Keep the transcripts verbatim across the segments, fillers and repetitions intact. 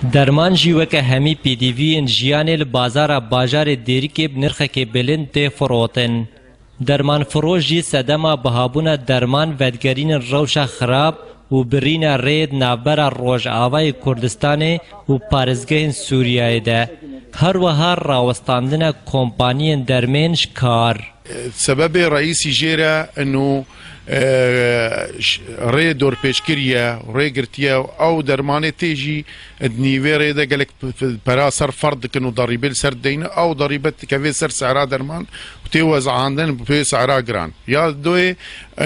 Derman jî weke hemî pêdiviyên jiyanê li bazara bajarê Dêrikê bi nirxekê bilind tê firotin. Dermanfiroş jî sedema bihabûna derman vedigerînin rewşa xirab û birîna rêyê di navbera Rojavayê Kurdistanê û parêzgehên Sûriyeyê de. Her wiha rawestandina kompaniyên dermên ji kar. Sebebê reîsî jê re ino, e, ş-, rê dorpêç kiriye, rê girtiye, ew dermanê tê jî di nîvê rê de gelek p-, p-, pera ser ferd dikin û derîbê li ser dideyne, ew derîbe dikeve ser sehra derman û tê wezandin bi pê sehra giran. Ya doyê,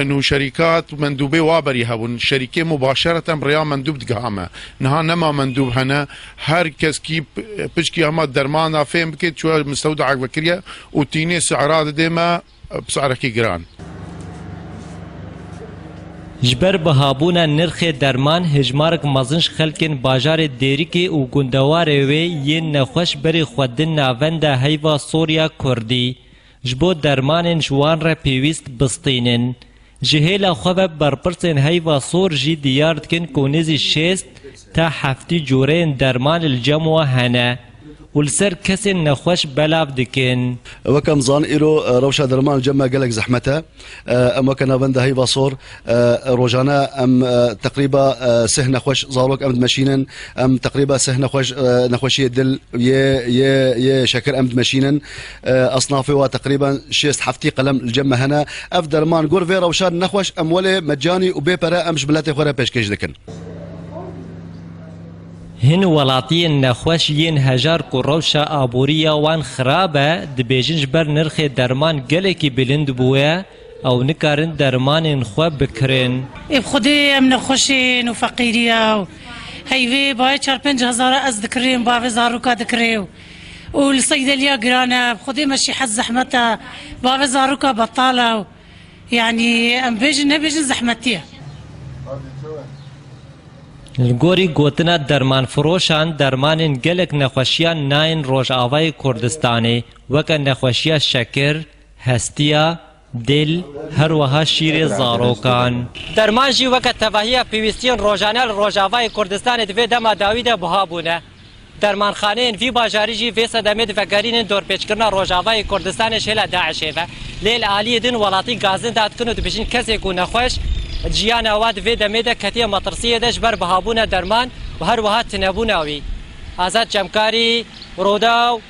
ino şerîkat û mendûbê wa berî hebûn. Şerîkê mubaşereten bi rêya mendûb digiha me. Niha nema mendûb hene. Her kes kî p-, piçkî hema dermana fêm bike, çûye mistewda vekiriye û tînê sehra didê me. Bi sehrekî giran. Ji ber bihabûna nirxê derman, hejmarek mezin ji xelkên bajarê Dêrikê û gundewarê wê yên nexweş berê xwe din navenda heyva sor ya Kurdî, ji bo dermanên ji wan re pêwîst bistînin. Ji hêla xwe ve berpirsên heyva sor jî diyar dikin ku nêzî şêst ta heftî cûreyên derman li cem we hene û li ser kesên nexweş belav dikin. Wek em zanin, îro, e, rewşa derman li cem me gelek zehmet e. E, em weke navenda heyva sor, e, rojane em, e, teqrîba, e, sih nexweş zarok em dimeşînin, em teqrîba sih nexweş, e, nexweşiyê dil, yê, yê, yê şekir em dimeşînin. E, esnafê wa teqrîben şêst heftî qelem li cem me hene. Ev derman gor vê rewşa nexweş em welê mecanî û bê pere em ji miletê xwe re pêşkêş dikin. Hin welatiyên nexweş yên hejar ku rewşa aborî ya wan xirab e, dibêjin ji ber nirxê derman gelekî bilind bûye, ew nikarin dermanên xwe bikirin. Ê bi Xwedê em nexweşên û feqîriya û heyvê bayê çar pênc hezara ez dikirim, bavê zaroka dikirê û, û li seydeliya giran e. Bi Xwedê me şî hez zehmet e, bavê zaroka betal e û, yanî em bêjin nebêjin zehmetî ye. Li gorî gotina dermanfiroşan, dermanên gelek nexweşiyan nayên Rojavayê Kurdistanê, weke nexweşiya şekir, hestiya, dil, her wiha şîrê zarokan. Derman jî weke tevahiya pêwîstiyên rojane li Rojavayê Kurdistanê di vê dema dawî de buha bûne. Dermanxaneyên vî bajarî jî vê sedemê divegerînin dorpêçkirina Rojavayê Kurdistanê ji hêla DAIŞê ve. Lê li aliyê din welatî gazin dadikin û dibêjin kesê ku nexweş jiyana wa di vê demê de ketiye metirsiyê de ji ber bihabûna derman û her wiha tinebûna wî. Azad Cemkarî, Rûdaw,